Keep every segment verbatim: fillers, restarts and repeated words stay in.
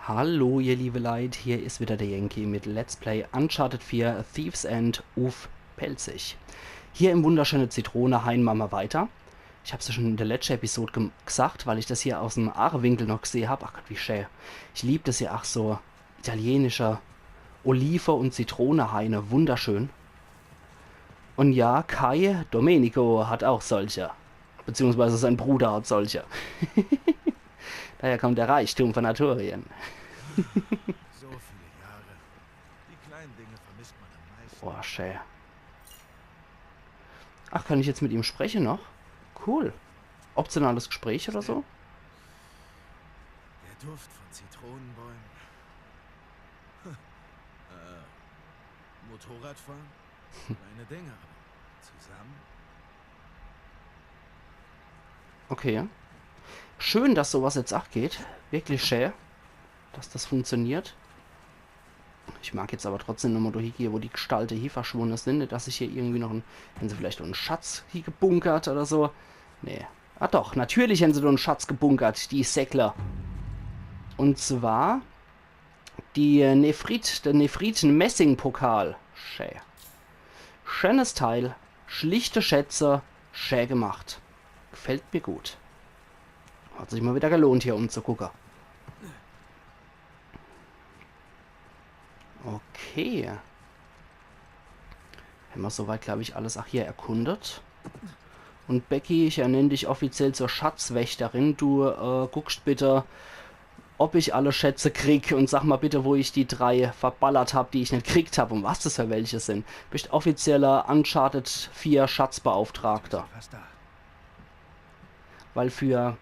Hallo, ihr liebe Leit, hier is wieder der Yankee mit Let's Play Uncharted vier Thief's End uff Pälzisch. Hier im wunderschöne Zitronehain mache mer weiter. Ich hab's ja schon in der letschte Episode gem- gesagt, weil ich das hier aus'm Aachewinkel noch geseh hab. Ach Gott, wie schä. Ich lieb das hier, ach so, italienische Olive- und Zitronehaine, wunderschön. Und ja, Kai Domenico hat auch solche. Beziehungsweise sein Bruder hat solche. Daher kommt der Reichtum von Arthurien. So viele Jahre. Die kleinen Dinge vermisst man am meisten. Boah, schä. Ach, kann ich jetzt mit ihm sprechen noch? Cool. Optionales Gespräch oder so? Der Duft von Zitronenbäumen. Äh, Motorradfahren? Kleine Dinge, aber zusammen? Okay. Schön, dass sowas jetzt ach geht. Wirklich schä, dass das funktioniert. Ich mag jetzt aber trotzdem nochmal do hiegehe, wo die Gestalte hie verschwunne sin. Net, dass ich hier irgendwie noch en, hän se vielleicht noch en Schatz hie gebunkert oder so? Nee. Ah doch, natürlich hän se do en Schatz gebunkert, die Säckler. Und zwar die Nephrit, der Nephrit-Messing-Pokal. Schä. Schönes Teil, schlichte Schätze, schä gemacht. Gefällt mir gut. Hat sich mal wieder gelohnt, hier umzugucke. Okay. Hämmer soweit, glaub ich, alles ach hier erkundet. Und Becky, ich ernenn dich offiziell zur Schatzwächterin. Du äh, guckst bitte, ob ich alle Schätze krieg, und sag mal bitte, wo ich die drei verballert hab, die ich net kriegt hab und was das für welche sin. Bist offizieller Uncharted vier Schatzbeauftragter. Fast da. Weil für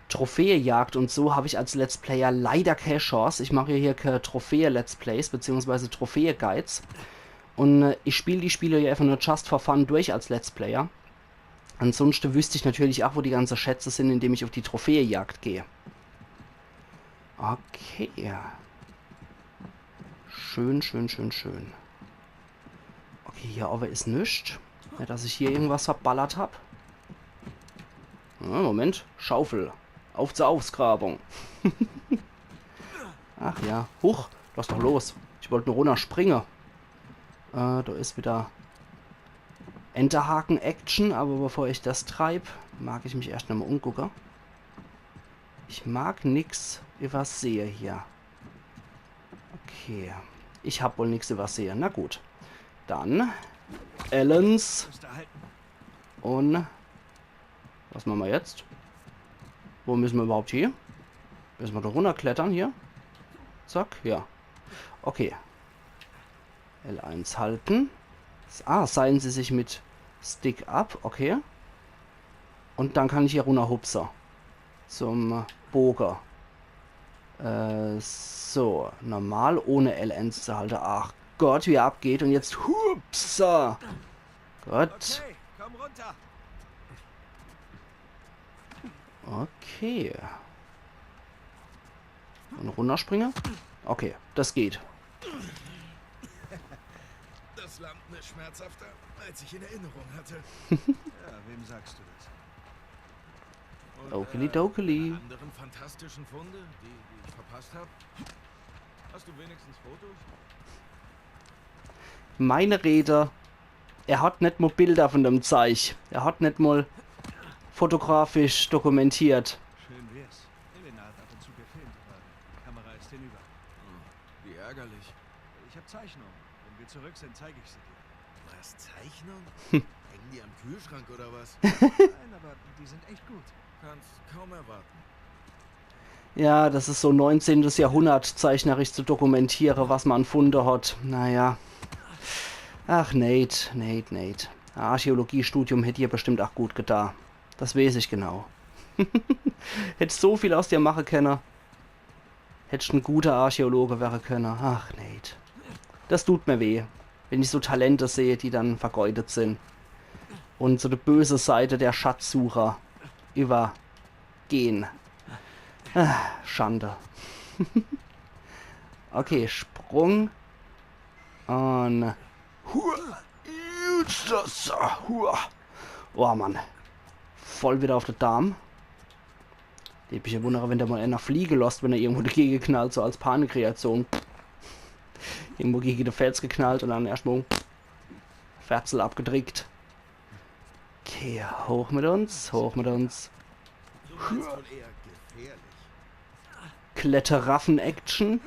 Trophäejagd und so hab ich als Let's Player leider kee Chance. Ich mach ja hier kee Trophäe-Let's Plays beziehungsweise Trophäe-Guides. Und äh, ich spiel die Spiele ja einfach nur just for fun durch als Let's Player. Ansonsten wüsst ich natürlich ach, wo die ganze Schätze sin, indem ich auf die Trophäejagd geh. Okay. Schön, schön, schön, schön. Okay, hier aber is nix. Net, dass ich hier irgendwas verballert hab. Ah, Moment. Schaufel. Auf zur Ausgrabung. Ach ja. Huch, lass doch los. Ich wollt nur runnerspringe. Äh, do is wieder Enterhaken-Action, aber bevor ich das treib, mag ich mich erscht nochmal umgucke. Ich mag nix übersehe hier. Okay. Ich hab wohl nix übersehe. Na gut. Dann Ellens. Müsste halten. Und was mache mer jetzt? Wo müsse mer überhaupt hie? Müsse mer do runnerklettere hier? Zack, ja. Okay. L eins halten. Ah, seilen Sie sich mit Stick ab, okay. Und dann kann ich hier runnerhupse. Zum Boge. Äh, so. Normal ohne L eins zu halte. Ach Gott, wie er abgeht. Und jetzt hupsa. Gott. Okay, komm runter. Okay. Und runnerspringe? Okay, das geht. Das Landen ist schmerzhafter, als ich in Erinnerung hatte. Ja, wem sagst du das? Und, Okeli äh, dokeli. Alle anderen fantastischen Funde, die, die ich verpasst habe? Hast du wenigstens Fotos? Meine Rede. Er hat net mal Bilder von dem Zeich. Er hat net mal fotografisch dokumentiert. Schön wär's. Elena hat ab und zu gefilmt, aber die Kamera ist hinüber. Wie ärgerlich. Ich habe Zeichnungen. Wenn wir zurück sind, zeige ich sie dir. Du hast Zeichnungen? Hängen die am Kühlschrank oder was? Nein, aber die sind echt gut. Kann's kaum erwarten. Ja, das is so neunzehntes Jahrhundert zeichnerisch zu dokumentiere, was man an Funde hat. Naja. Ach, Nate, Nate, Nate. Archäologiestudium hätt dir bestimmt ach gut getan. Das weeß ich genau. Hättst so viel aus dir mache kenne. Hättst en guter Archäologe wäre kenne. Ach, Nate. Das tut mir weh, wenn ich so Talente sehe, die dann vergeudet sin. Und so die böse Seite der Schatzsucher übergehen. Ah, Schande. Okay, Sprung. Und hua. Hua. Oh Mann. Voll wieder auf de Darm. Dät mich ja wundere, wenn der mal ener fliege losst, wenn er irgendwo dagege knallt, so als Panikreaktion. Irgendwo gege de Fels geknallt un dann erscht mal Ferzel abgedrickt. Okay, hoch mit uns, hoch mit uns. Du meinst wohl eher gefährlich. Kletterraffen-Action.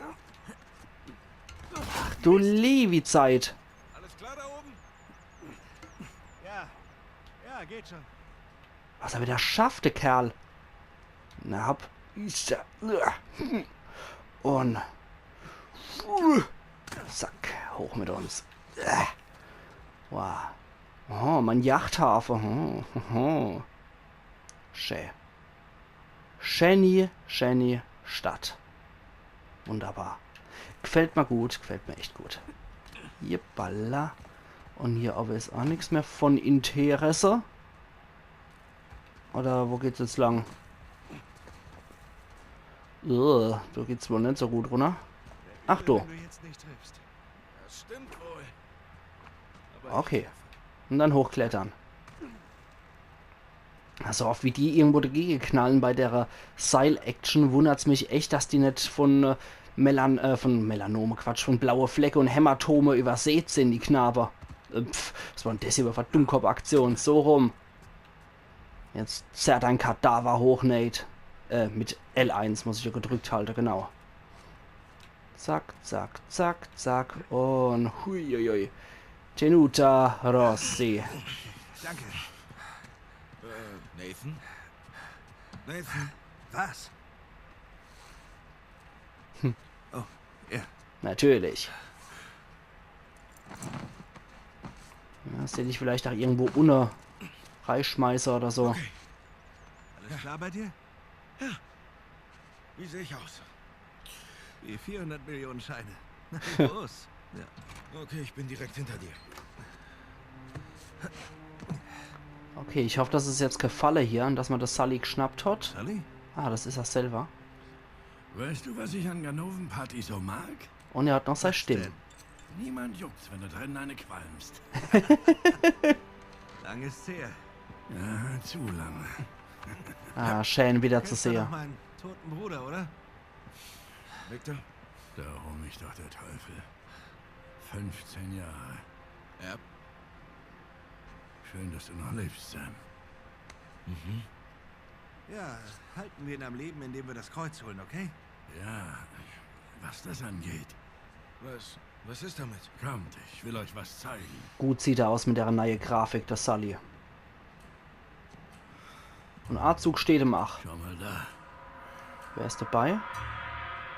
Ach du liewi Zeit. Alles klar da oben? Ja, ja, geht schon. Was er wieder schafft, der Kerl. Na hopp. Un zack, hoch mit uns. Wow. Oh, mein Yachthafe. Hm, hm, hm. Schä. Schäni, schäni Stadt. Wunderbar. Gfällt mer gut, gfällt mer echt gut. Jippala. Un hier owwe is aa nix mehr von Interesse. Oder wo geht's jetzt lang? Äh, do geht's wohl net so gut runner. Ach du. Wenn du jetzt nicht triffst. Das stimmt wohl. Aber ich Okay. Un dann hochklettern. Also oft wie die irgendwo dagege knallen bei der Seil-Action, wundert's mich echt, dass die net von äh, Melan äh, von Melanome, Quatsch, von blaue Flecke un Hämatome übersät sin, die Knabe. Äh, pf, was war denn des hier für Dummkopf-Aktion? So rum. Jetzt zerr dein Kadaver hoch, Nate. Äh, mit L eins muss ich ja gedrückt halte, genau. Zack, zack, zack, zack. Un huiuiui. Tenuta Rossi. Danke. Äh, Nathan? Nathan? Was? Oh, ja. Natürlich. Ja, dass der dich vielleicht aa irgendwo unne reischmeiße oder so. Alles klar bei dir? Ja. Wie sehe ich aus? Wie vierhundert Millionen Scheine. Na, los. Ja. Okay, ich bin direkt hinter dir. Okay, ich hoff, das is jetzt kee Falle hier un dass mer das Sully gschnappt hat. Sully? Ah, das is er selber. Weißt du, was ich an Ganoven-Partys so mag? Un er hat noch sei Stimm. Niemand juckt's, wenn du drinnen eine qualmst. Lang ist's her. Ja, zu lange. Ah, schön wieder zu Kennst du sehe. Noch meinen toten Bruder, oder? Victor? Darum ich doch der Teufel. Fünfzehn Jahre. Ja. Schön, dass du noch lebst, Sam. Ja, halten wir ihn am Leben, indem wir das Kreuz holen, okay? Ja, was das angeht. Was, was ist damit? Kommt, ich will euch was zeigen. Gut sieht er aus mit der neie Grafik, der Sully. Un Azug steht im Ach. Schau mal da. Wer is dabei?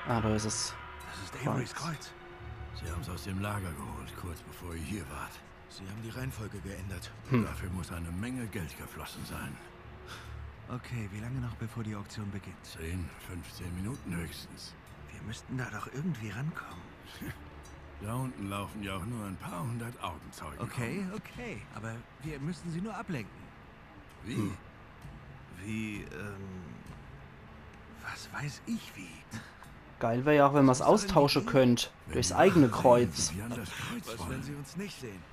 Ah, da is es. Das ist Averys Kreuz. Sie haben's aus dem Lager geholt, kurz bevor ihr hier wart. Sie haben die Reihenfolge geändert. Dafür muss eine Menge Geld geflossen sein. Okay, wie lange noch, bevor die Auktion beginnt? Zehn, fünfzehn Minuten höchstens. Wir müssten da doch irgendwie rankommen. Da unten laufen ja auch nur ein paar hundert Augenzeugen. Okay, okay. Aber wir müssen sie nur ablenken. Wie? Wie, ähm. Was weiß ich wie? Geil wär ja auch, wenn mer's austausche könnt. Durchs eigene Kreuz. Wie an das Kreuz Was, wenn wollen. Sie uns nicht sehen?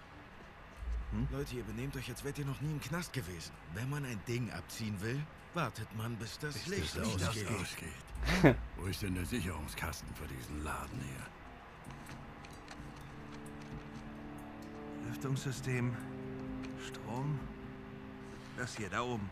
Leute, ihr benehmt euch, als wärt ihr noch nie im Knast gewesen. Wenn man ein Ding abziehen will, wartet man, bis das Licht Bis das ausgeht. ausgeht. Wo ist denn der Sicherungskasten für diesen Laden hier? Lüftungssystem, Strom. Das hier da oben.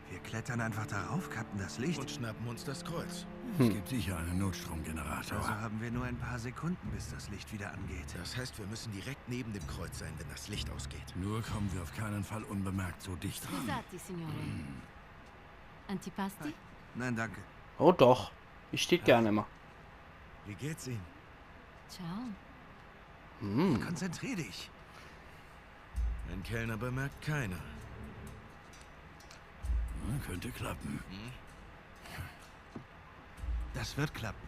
Wir klettern einfach darauf, kappen das Licht. Und schnappen uns das Kreuz. Es gibt sicher einen Notstromgenerator. Also haben wir nur ein paar Sekunden, bis das Licht wieder angeht. Das heißt, wir müssen direkt neben dem Kreuz sein, wenn das Licht ausgeht. Nur kommen wir auf keinen Fall unbemerkt so dicht ran. Scusate, signore. Antipasti? Nein, danke. Oh doch. Ich steht gern immer. Wie geht's Ihnen? Ciao. Konzentrier dich. Ein Kellner bemerkt keiner. Hm, könnte klappen. Das wird klappen.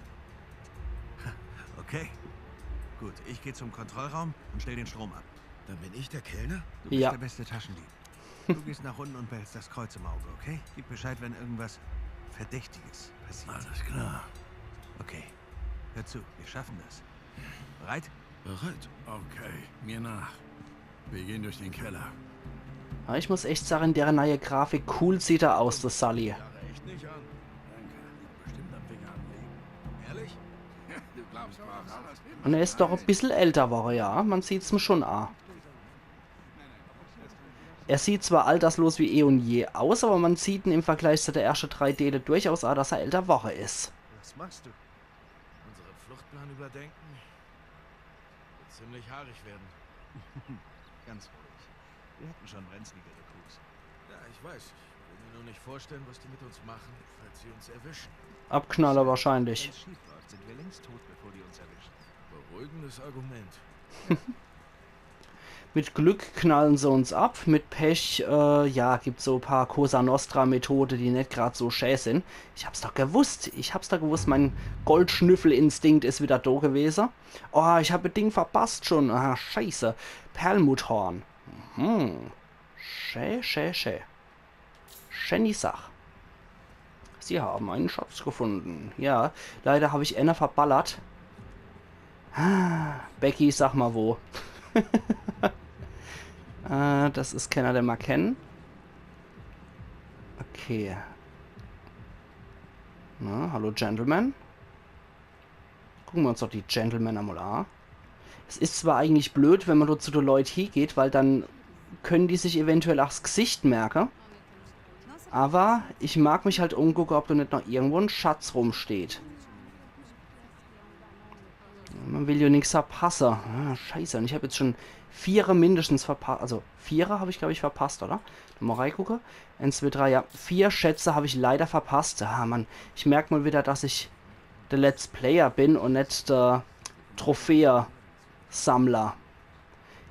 Okay. Gut, ich gehe zum Kontrollraum und stell den Strom ab. Dann bin ich der Kellner? Du bist Ja. Der beste Taschendieb. Du gehst nach unten und behältst das Kreuz im Auge, okay? Gib Bescheid, wenn irgendwas Verdächtiges passiert. Alles klar. Okay. Hör zu, wir schaffen das. Bereit? Bereit. Okay, mir nach. Wir gehen durch den Keller. Ja, ich muss echt sagen, deren neie Grafik, cool sieht er aus, der Sully. Echt nicht an. Danke. Bestimmt am Finger anlegen. Ehrlich? Du glaubst mir auch alles. Un er is doch e bissel älter worre, ja. Man sieht's em schon a. Er sieht zwar alterslos wie eh un je aus, awwer man sieht en im Vergleich zu de erschte drei Deele durchaus a, dass er älter worre is. Was machst du? Unseren Fluchtplan überdenken? Wird ziemlich haarig werden. Ganz ruhig. Wir hatten schon brenzligere Coups. Ja, ich weiß. Ich will mir nur nicht vorstellen, was die mit uns machen, falls sie uns erwischen. Abknaller wahrscheinlich. Wenn's schief läuft, sind wir längst tot, bevor die uns erwischen. Beruhigendes Argument. Mit Glück knallen se uns ab, mit Pech, äh, ja, gibt's so paar Cosa Nostra-Methode, die net grad so schä sin. Ich hab's doch gewusst, ich hab's doch gewusst, mein Goldschnüffelinstinkt is wieder do gewese. Oh, ich hab e Ding verpasst schon. Ah, scheiße. Perlmutthorn. Mhm. Schä, schä, schä. Schäni Sach. Sie haben einen Schatz gefunden. Ja, leider hab ich eener verballert. Ah, Becky, sag mal wo. Äh, das is kenner, den mer kennen. Okay. Na, hallo Gentleman. Gucke mer uns doch die Gentleman emol a. Es is zwar eigentlich blöd, wenn mer do zu de Leit hiegeht, weil dann können die sich eventuell aa 's Gesicht merke. Awwer ich mag mich halt umgucke, ob do net noch irgendwo en Schatz rumsteht. Man will jo nix verpasse. Ah, scheiße. Un ich hab jetzt schon viere mindestens verpasst. Also, viere hab ich, glaub ich, verpasst, oder? Mol reigucke. Eins, zwei, drei, ja. Vier Schätze hab ich leider verpasst. Ah, Mann. Ich merk mol wieder, dass ich de Let's Player bin un net de Trophäe-Sammler.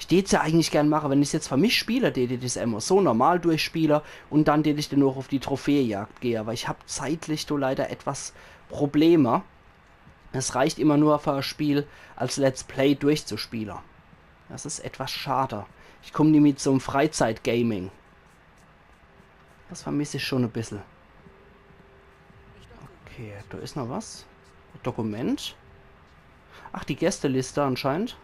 Ich deet's ja eigentlich gern mache, wenn ich's jetzt für mich spiele, deet ich das emol so normal durchspiele un dann deet ich dann noch auf die Trophäejagd gehe. Awwer ich hab zeitlich do leider etwas Probleme. Es reicht immer nur, für e Spiel als Let's Play durchzuspiele. Das is etwas schade. Ich komm nie mit zum Freizeitgaming. Das vermiss ich schon e bissel. Okay, do is noch was. Dokument. Ach, die Gästeliste anscheinend.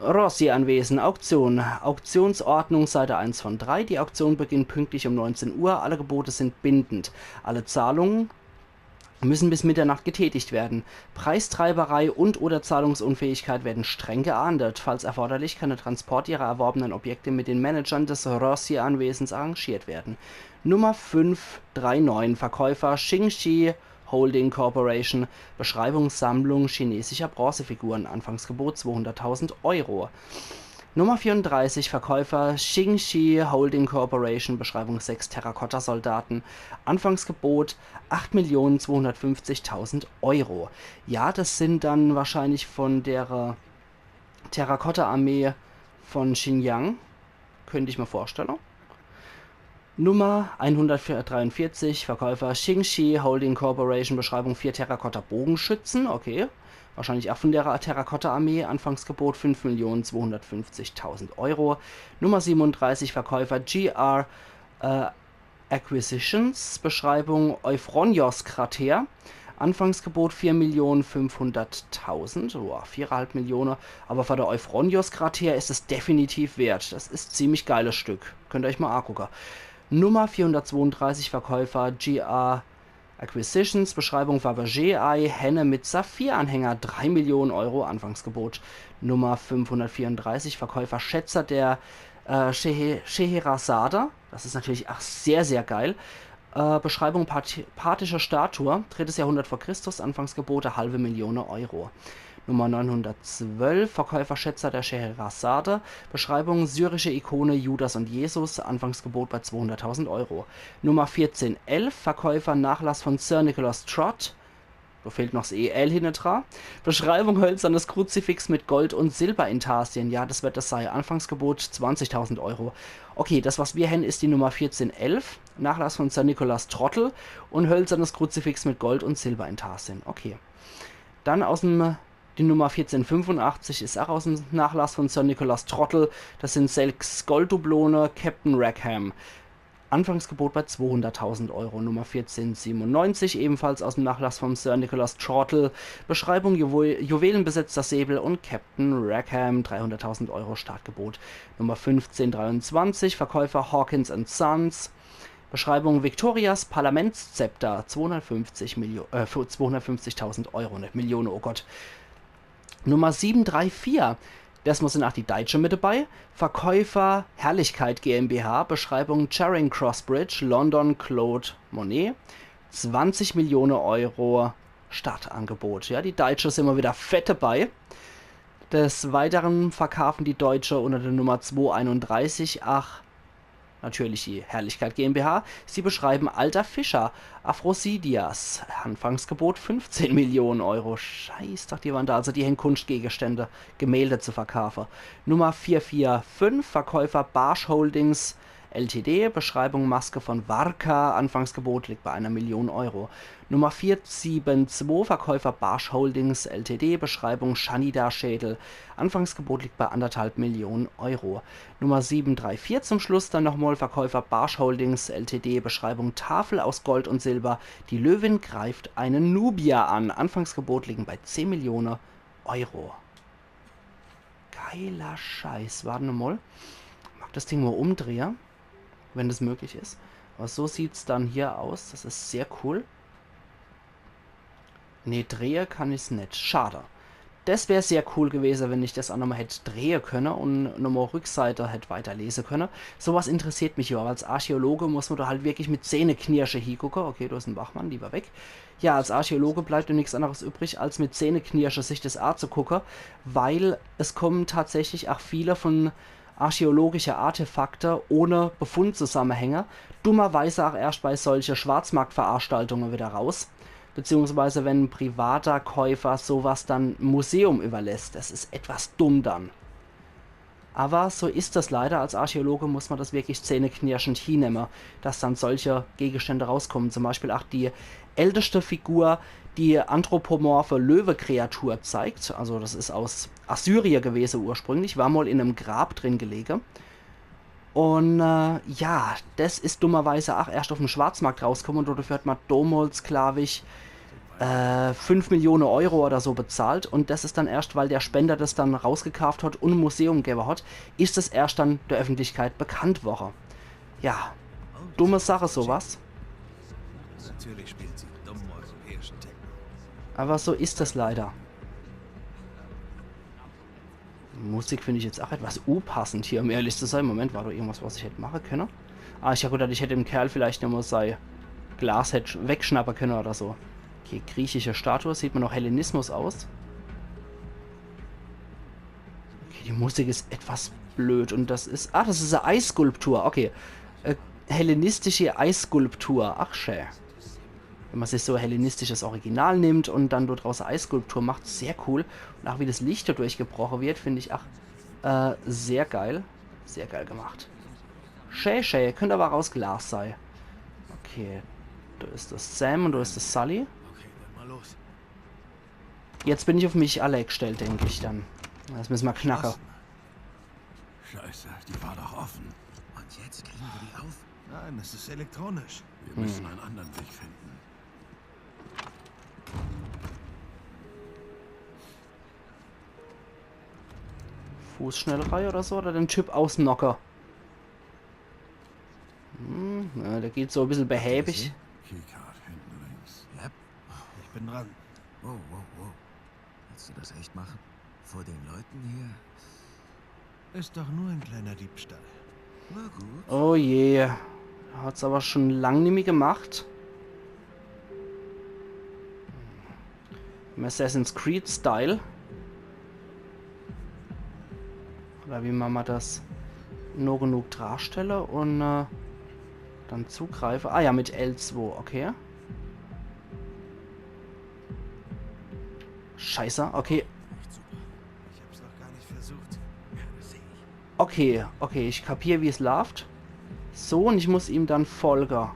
Rossi-Anwesen, Auktion. Auktionsordnung, Seite eins von drei. Die Auktion beginnt pünktlich um neunzehn Uhr. Alle Gebote sind bindend. Alle Zahlungen müssen bis Mitternacht getätigt werden. Preistreiberei und oder Zahlungsunfähigkeit werden streng geahndet. Falls erforderlich, kann der Transport Ihrer erworbenen Objekte mit den Managern des Rossi-Anwesens arrangiert werden. Nummer fünf drei neun, Verkäufer Xingxi Holding Corporation, Beschreibung: Sammlung chinesischer Bronzefiguren, Anfangsgebot zweihunderttausend Euro. Nummer vierunddreißig, Verkäufer Xingxi Holding Corporation, Beschreibung: sechs Terrakotta-Soldaten, Anfangsgebot acht Millionen zweihundertfünfzigtausend Euro. Ja, das sind dann wahrscheinlich von der, äh, Terrakotta-Armee von Xinjiang. Könnt ich mir vorstelle. Nummer einhundertdreiundvierzig, Verkäufer Xingxi Holding Corporation, Beschreibung: vier Terrakotta-Bogenschützen, okay. Wahrscheinlich auch von der Terrakotta-Armee, Anfangsgebot fünf Millionen zweihundertfünfzigtausend Euro. Nummer siebenunddreißig, Verkäufer G R, äh, Acquisitions, Beschreibung: Euphronios-Krater, Anfangsgebot vier Millionen fünfhunderttausend, boah, viereinhalb Millionen, aber für de Euphronios-Krater is es definitiv wert. Das is ziemlich geiles Stück. Könnt ihr euch mal angucken. Nummer vierhundertzweiunddreißig, Verkäufer G R Acquisitions, Beschreibung: Fabergé-Ei, Henne mit Saphir-Anhänger, drei Millionen Euro, Anfangsgebot. Nummer fünfhundertvierunddreißig, Verkäufer Schätzer der, äh, Schehe-, Scheherazade. Das is natürlich auch sehr, sehr geil. Äh, Beschreibung: Parthi-, parthische Statue, drittes Jahrhundert vor Christus, Anfangsgebot e halbe Million Euro. Nummer neunhundertzwölf, Verkäufer Schätzer der Scheherazade, Beschreibung: syrische Ikone Judas und Jesus, Anfangsgebot bei zweihunderttausend Euro. Nummer vierzehn elf, Verkäufer Nachlass von Sir Nicholas Trott, do fehlt noch 's E L hinne dra. Beschreibung: hölzernes Kruzifix mit Gold- und Silberintarsien. Ja, das wird das sei. Anfangsgebot zwanzigtausend Euro. Okay, das, was wir hen, is die Nummer vierzehn elf. Nachlass von Sir Nicholas Trottel und hölzernes Kruzifix mit Gold- und Silberintarsien. Okay. Dann aus dem, die Nummer vierzehn fünfundachtzig is auch aus dem Nachlass von Sir Nicholas Trottel. Das sind sechs Golddublone, Captain Rackham. Anfangsgebot bei zweihunderttausend Euro. Nummer vierzehn siebenundneunzig, ebenfalls aus dem Nachlass vom Sir Nicholas Trottel. Beschreibung: Juwe-, Juwelenbesetzter Säbel und Captain Rackham. Dreihunderttausend Euro Startgebot. Nummer fünfzehn dreiundzwanzig, Verkäufer Hawkins and Sons. Beschreibung: Victorias Parlamentszepter, zweihundertfünfzig Millionen, äh, für zweihundertfünfzigtausend Euro, net Millionen, oh Gott. Nummer sieben drei vier. Des muss dann ach die Deitsche mit dabei. Verkäufer Herrlichkeit GmbH, Beschreibung: Charing Cross Bridge, London, Claude Monet. Zwanzig Millionen Euro Startangebot. Ja, die Deitsche sin immer wieder fett dabei. Des Weiteren verkaafen die Deitsche unter der Nummer zwei einunddreißig ach natürlich die Herrlichkeit GmbH. Sie beschreiben Alter Fischer, Aphrodisias. Anfangsgebot fünfzehn Millionen Euro. Scheiß doch die Wand, also die hän Kunschtgegenstände, Gemälde zu verkaafe. Nummer vier vier fünf, Verkäufer Barsch Holdings L T D, Beschreibung: Maske von Varka, Anfangsgebot liegt bei einer Million Euro. Nummer vier sieben zwei, Verkäufer Barsch Holdings L T D, Beschreibung: Shanida-Schädel, Anfangsgebot liegt bei anderthalb Millionen Euro. Nummer sieben drei vier zum Schluss dann nochmal, Verkäufer Barsch Holdings L T D, Beschreibung: Tafel aus Gold und Silber, die Löwin greift einen Nubia an, Anfangsgebot liegen bei zehn Millionen Euro. Geiler Scheiß. Warte mal. Mag des Ding mal umdrehe, wenn des möglich is. Aber so sieht's dann hier aus. Des is sehr cool. Nee, drehe kann ich's net. Schade. Des wär sehr cool gewese, wenn ich des ach nochmal hätt drehe könne und nochmal Rückseite hätt weiterlese könne. Sowas interessiert mich ja, aber als Archäologe muss man da halt wirklich mit Zähneknirsche hiegucke. Okay, da is en Wachmann, lieber weg. Ja, als Archäologe bleibt dir nix anderes übrig, als mit Zähneknirsche sich des aazugucke, weil es kommen tatsächlich ach viele von archäologische Artefakte ohne Befundzusammenhänge dummerweise ach erscht bei solche Schwarzmarktveranstaltungen wieder raus, beziehungsweise wenn en privater Käufer sowas dann em Museum überlässt. Des is etwas dumm dann. Aber so is des leider. Als Archäologe muss man des wirklich zähneknirschend hienemme, dass dann solche Gegenstände rauskommen. Zum Beispiel ach die älteste Figur, die anthropomorphe Löwekreatur zeigt. Also des is aus Assyrien gewese ursprünglich, war mal in em Grab drin gelege. Und äh, ja, des is dummerweise ach erscht auf em Schwarzmarkt rauskommen und dafür hat man damals, glaub ich, äh, fünf Millionen Euro oder so bezahlt. Und des is dann erscht, weil der Spender des dann rausgekauft hat und em Museum gewwe hat, is des erscht dann der Öffentlichkeit bekannt worre. Ja, dumme Sache sowas. Natürlich spielt sie dumm europäischen Techno. Aber so is des leider. Musik find ich jetzt ach etwas unpassend hier, um ehrlich zu sein. Moment, war da irgendwas, was ich hätt mache könne? Ah, ich hab gedacht, ich hätt dem Kerl vielleicht nochmal sei Glas hätt sch- wegschnappe könne oder so. Okay, griechische Statue, sieht man noch Hellenismus aus. Okay, die Musik is etwas blöd und des is, ah, des is e Eisskulptur, okay. Äh, hellenistische Eisskulptur, ach schä. Wenn man sich so e hellenistisches Original nimmt und dann dort draus e Eisskulptur macht, sehr cool. Und ach wie des Licht da durchgebroche wird, find ich ach äh, sehr geil. Sehr geil gemacht. Schä, schä, könnt aber ach aus Glas sei. Okay, da is des Sam und da is des Sully. Okay, dann mal los. Jetzt bin ich auf mich alle gestellt, denk ich dann. Des müsse mer knacke. Scheiße, die war doch offen. Und jetzt kriegen wir die auf? Nein, es ist elektronisch. Wir müssen einen anderen Weg finden. Fußschnellerei oder so, oder den Typ ausnocke. Hm, ja, der geht so e bissel behäbig. Keycard hinten links. Yep. Ich bin dran. Wow, wow, wow. Willst du das echt machen? Vor den Leuten hier? Ist doch nur ein kleiner Diebstahl. Na gut. Oh je. Hat's aber schon lang nimmi gemacht. Im Assassin's Creed Style. Oder wie mache mer das? Nur genug darstelle und äh, dann zugreife. Ah ja, mit L zwei, okay. Scheiße, okay. Ich hab's noch gar nicht versucht. Okay, okay, ich kapier, wie es läuft. So, und ich muss ihm dann folge.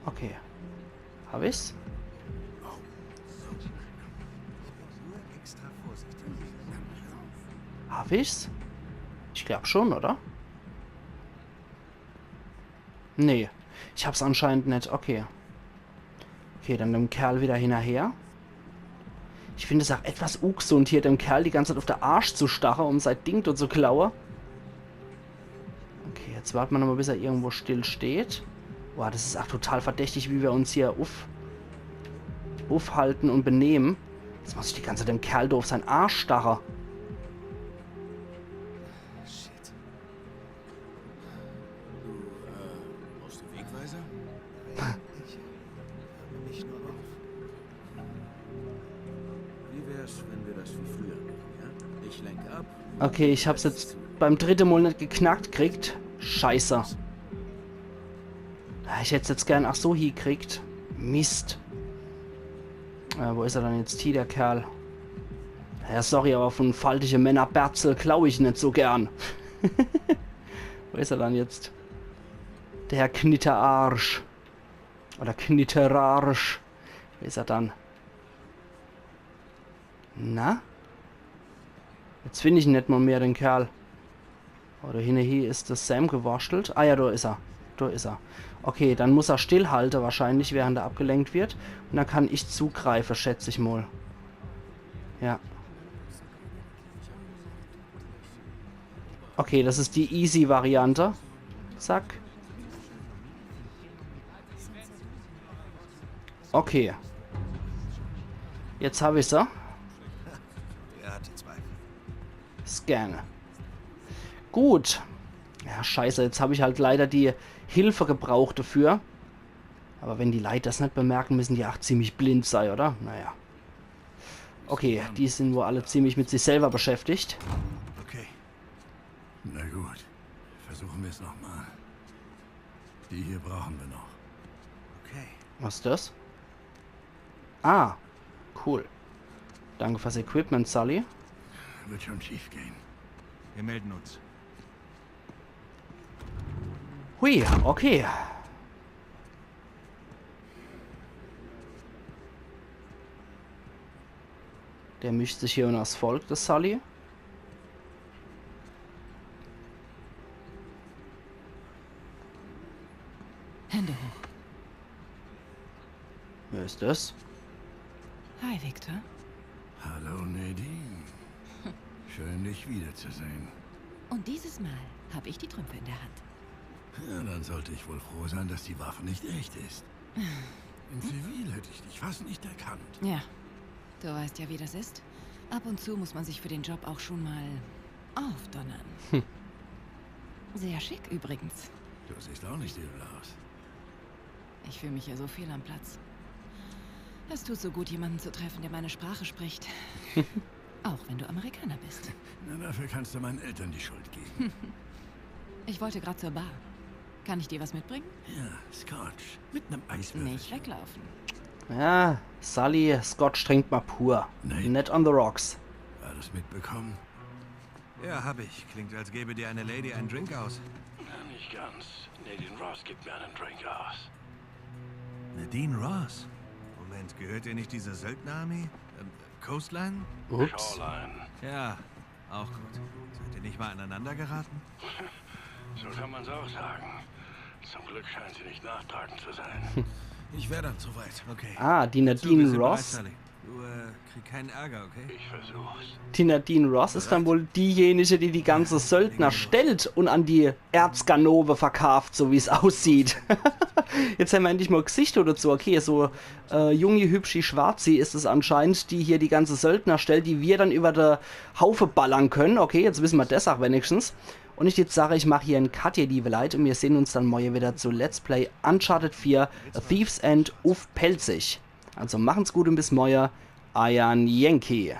Okay. Hab ich's? Hab ich's? Ich glaub schon, oder? Nee, ich hab's anscheinend net. Okay. Okay, dann dem Kerl wieder hinnerher. Ich find es auch etwas ungesund, hier dem Kerl die ganze Zeit auf de Arsch zu starre, um sei Ding dort zu klaue. Jetzt warte mer nochmal, bis er irgendwo still steht. Boah, das is ach total verdächtig, wie mer uns hier uff-, uffhalten und benehmen. Jetzt muss ich die ganze Zeit dem Kerl do uff sein Arsch starre. Shit. Du, äh, brauchst du Wegweiser? Ich hab mich nur auf. Wie wär's, wenn wir das wie früher machen, ja? Ich lenke ab. Okay, ich hab's jetzt beim dritte Mol net geknackt kriegt. Scheiße. Ah, ich hätt's jetzt gern ach so hiekriegt. Mist. Äh, wo is er dann jetzt hie, der Kerl? Ja, sorry, aber von faltische Männer Berzel klau ich net so gern. Wo is er dann jetzt? Der Herr Knitterarsch. Oder Knitterarsch. Wo is er dann? Na? Jetzt find ich en net mal mehr, den Kerl. Oder hinne hie is das Sam gewurschtelt. Ah ja, do is er. Do is er. Okay, dann muss er stillhalte wahrscheinlich, während er abgelenkt wird. Und dann kann ich zugreife, schätz ich mal. Ja. Okay, das is die Easy-Variante. Zack. Okay. Jetzt hab ich se. Er hatte Zweifel. Scanne. Gut. Ja, scheiße, jetzt hab ich halt leider die Hilfe gebraucht dafür. Aber wenn die Leit das net bemerken, müssen die ach ziemlich blind sei, oder? Naja. Okay, die sind wohl alle ziemlich mit sich selber beschäftigt. Okay. Na gut, versuchen wir es nochmal. Die hier brauchen wir noch. Okay. Was is das? Ah, cool. Danke fürs Equipment, Sully. Wird schon schief gehen. Wir melden uns. Hui, okay. Der mischt sich hier unters Volk, der Sully. Hände hoch. Wer is das? Hi, Victor. Hallo Nadine. Schön, dich wiederzusehen. Und dieses Mal habe ich die Trümpfe in der Hand. Ja, dann sollte ich wohl froh sein, dass die Waffe nicht echt ist. In Zivil hätte ich dich fast nicht erkannt. Ja, du weißt ja, wie das ist. Ab und zu muss man sich für den Job auch schon mal aufdonnern. Sehr schick übrigens. Du siehst auch nicht übel aus. Ich fühle mich hier so fehl am Platz. Es tut so gut, jemanden zu treffen, der meine Sprache spricht. Auch wenn du Amerikaner bist. Na, dafür kannst du meinen Eltern die Schuld geben. Ich wollte gerade zur Bar. Kann ich dir was mitbringen? Ja, Scotch. Mit einem Eislöffel. Nicht weglaufen. Ja, Sully, Scotch trinkt ma pur. Nee. Net on the rocks. Alles mitbekommen? Ja, hab ich. Klingt, als gäbe dir eine Lady einen Drink aus. Nicht ganz. Nadine Ross gibt mir einen Drink aus. Nadine Ross? Moment, gehört ihr nicht diese Söldnerarmee? Ähm, Coastline? Ups. Shoreline. Ja, auch gut. Seid ihr nicht mal aneinander geraten? So kann man's auch sagen. Zum Glück scheint sie nicht nachtragend zu sein. Ich wäre dann soweit. Okay. Ah, die So, wir Nadine sind bereit, Ross. Sully. Du, äh, krieg keinen Ärger, okay? Ich versuch's. Die Nadine Ross is dann wohl diejenige, die die ganze Söldner stellt und an die Erzganove verkauft, so wie's aussieht. Jetzt hämmer endlich mal Gesichter dazu. Okay, so äh, jungi, hübschi, schwarzi is es anscheinend, die hier die ganze Söldner stellt, die wir dann über de Haufe ballern können. Okay, jetzt wissen wir des ach wenigstens. Und ich jetzt sage, ich mach hier en Cut, ihr liebe Leit, und wir sehen uns dann morje wieder zu Let's Play Uncharted vier, A Thief's End uff Pälzisch. Also machen's gut und bis morje, eier Yankee.